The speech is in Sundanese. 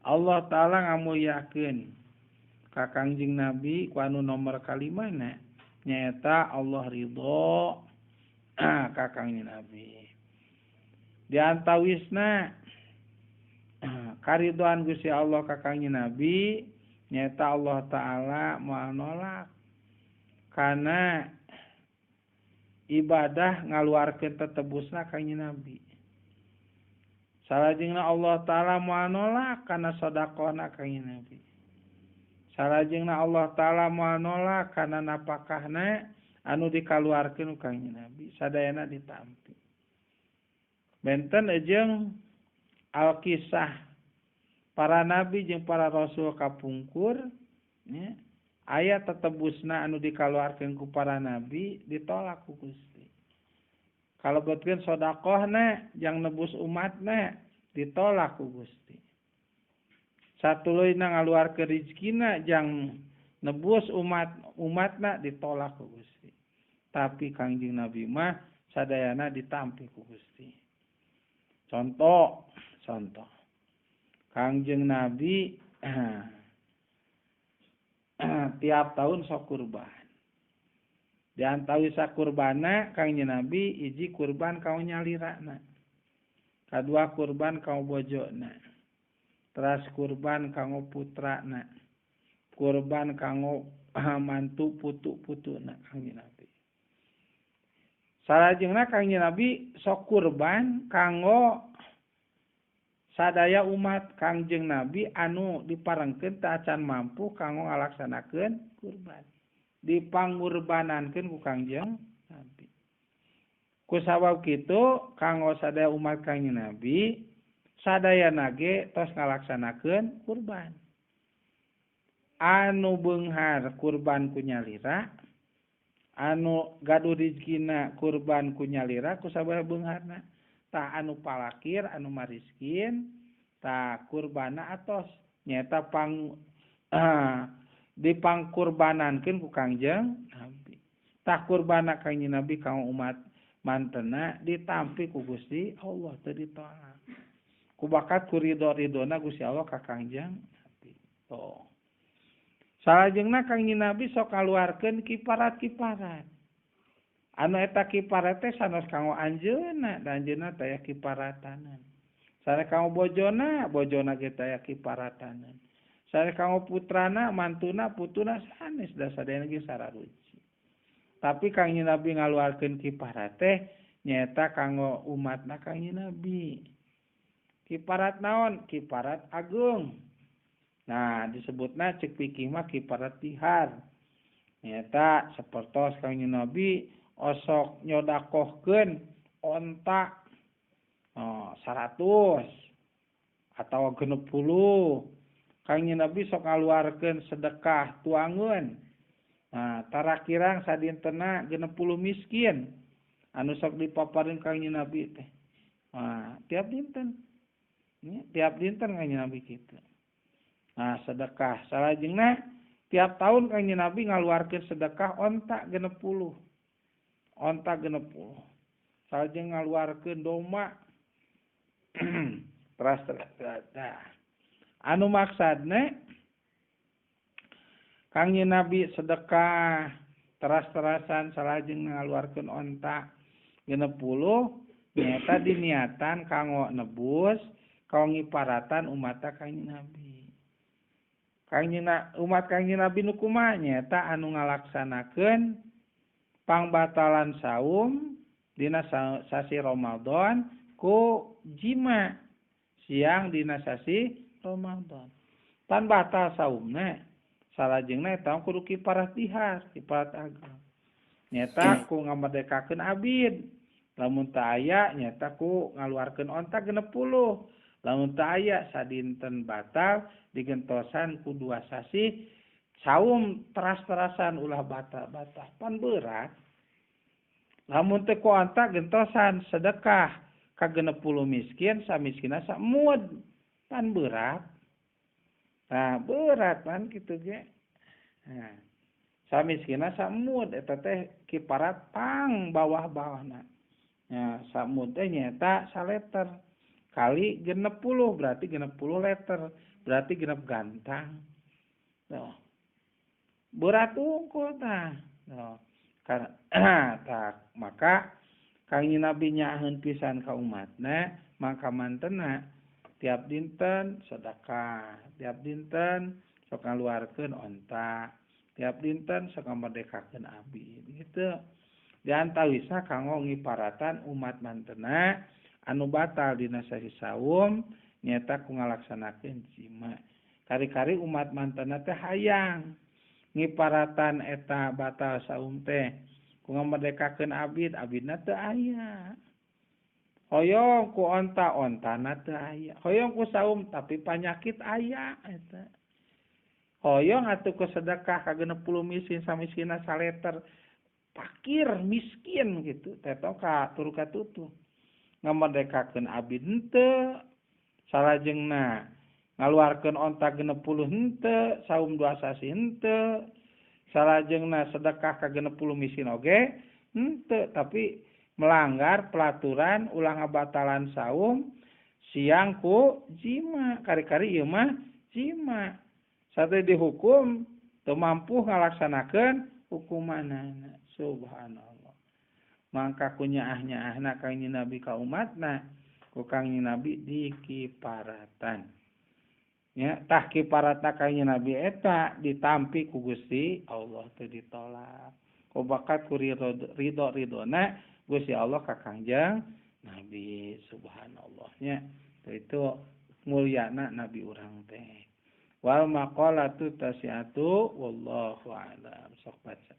Allah Ta'ala ngamuliakeun ka Kangjeng Nabi ku anu nomor kalimana nyaeta Allah ridho ka Kangjeng Nabi. Di antawisna karidoan Gusti Allah ka Kangjeng Nabi nyaeta Allah Ta'ala moal nolak kana ibadah ngaluarkeun tetebusna Kangjeng Nabi. Salajengna Allah Ta'ala moal nolak kana sedekahna Kangjeng Nabi. Salajengna Allah Ta'ala moal nolak kana napakahna anu dikaluarkeun ku Kangjeng Nabi, sadayana ditampi. Benten jeung alkisah para nabi jeung para rasul kapungkur nya aya tetebusna anu dikaluarkeun ku para nabi ditolak ku Gusti. Kalebetkeun sedekahna jang nebus umatna ditolak ku Gusti. Satuluyna ngaluarkeun rezekina jang nebus umatna ditolak ku Gusti. Tapi Kangjeng Nabi mah sadayana ditampi ku Gusti. Contoh Kangjeng Nabi tiap tahun sok kurban. Di antawis kurbana Kangjeng Nabi hiji kurban kanggo nyalirana. Kadua kurban kanggo bojona. Teras kurban kanggo putrana. Kurban kanggo mantu putu-putuna Kangjeng Nabi. Salajengna Kangjeng Nabi sok kurban kanggo sadaya umat Kangjeng Nabi anu diparengkeun teu acan mampu kanggo ngalaksanakeun kurban. Dipangurbanankeun ku Kangjeng Nabi. Ku sabab kitu kanggo sadaya umat Kangjeng Nabi sadayana ge tos ngalaksanakeun kurban. Anu beunghar kurban ku nyalira, anu gaduh rezekina kurban ku nyalira ku sabaraha beungharna. Tah anu palakir anu mariskin tah kurbana atos nyaeta pang dipangkurbanankeun ku Kangjeng Nabi. Tah kurbana Kangjeng Nabi kanggo umat mantena ditampi ku Gusti Allah teu ditolak. Ku bakat ku ridho-ridhona Gusti Allah ka Kangjeng Nabi. Tuh. Salajengna Kangjeng Nabi sok kaluarkeun kiparat-kiparat. Anu eta kiparat teh sanes kanggo anjeunna, da anjeunna teh aya kiparatanan. Sanes kanggo bojona, bojona ge teh aya kiparatanan. Sanes kanggo putrana, mantuna, putuna sanes da sadayana ge sararuci. Tapi Kangjeng Nabi ngaluarkeun kiparat teh nyaeta kanggo umatna Kangjeng Nabi. Kiparat naon? Kiparat agung. Nah, disebutna cek fikih mah kiparat tihar. Nyaeta sapertos Kangjeng Nabi osok nyodakohkeun onta 100 atau 60. Kangjeng Nabi sok ngaluarkeun sedekah tuangeun. Nah, tarakirang sadintena 60 miskin anu sok dipaparin Kangjeng Nabi teh. Nah, tiap dinten. Tiap dinten Kangjeng Nabi kitu. Nah, sedekah salajengna tiap tahun Kangjeng Nabi ngaluarkeun sedekah onta 60. Onta 60. Salajeng ngaluarkeun domba. Teras terus. Anu maksudna Kangjeng Nabi sedekah teras-terasan salajeng ngaluarkeun onta 60 nyaeta diniatan kanggo nebus kanggo ngiparatan umat Kangjeng Nabi. Kangjeng umat Kangjeng Nabi nu kumaha nyaeta anu ngalaksanakeun pangbatalan saum dina sasi Ramadan ku jima siang dina sasi Ramadan. Tan batal saumna salajengna eta kudu kiparat tihar, kiparat ageng. Nyaeta ku ngamerdekakeun abid. Lamun teu aya nyaeta ku ngaluarkeun onta 60. Lamun teu aya sadinten batal digentosan ku 2 sasi saum teras-terasan ulah batal-batal pan berat. Lamun teu ku onta gentosan sedekah ka 60 miskin samiskina samud pan berat. Nah, berat pan kitu ge. Nah, samiskina samud eta teh kiparat pang bawah-bawahna. Nah, samud teh nyaeta saleter kali 60 berarti 60 liter. berarti genep gantang. Tuh. Berat unggul tah. Tuh. Tah, maka Kangjeng Nabi nyaaheun pisan ka umatna, maka mantena tiap dinten sedekah, tiap dinten sok ngaluarkeun onta, tiap dinten sok ngamerdekakeun abdi gitu. Diantawisna kanggo ngiparatan umat mantena anu batal dina sasi saum nyaeta ku ngalaksanakeun jima. Kari-kari umat mantena teh hayang ngiparatan eta batal saum teh ku ngamerdekakeun abid, abidna teu aya. Hoyong ku onta, ontana teu aya. Hoyong ku saum tapi panyakit aya eta. Hoyong atuh ku sedekah ka 60 miskin samiskina saleter fakir miskin gitu tetong ka turu katutuh. Ngamerdekakeun abid henteu, salajengna ngaluarkeun onta 60 henteu, saum 2 sasi henteu, salajengna sedekah ka 60 miskin oge henteu, tapi melanggar pelaturan ulah ngabatalan saum siang ku jima. Kari-kari ieu mah jima. Satu dihukum teu mampu ngalaksanakeun hukumanana. Subhanallah. Mangka ku nyaah-nyaahna Kangjeng Nabi ka umatna, ku Kangjeng Nabi dikiparatan. Ya, tah kiparatna Kangjeng Nabi eta ditampi ku Gusti Allah teu ditolak. Ku bakat ku ridho-ridhona Gusti Allah ka Kangjeng Nabi. Subhanallah nya. Itu mulyana Nabi urang teh. Wal maqalatu tasi'atu wallahu a'lam. Sok baca.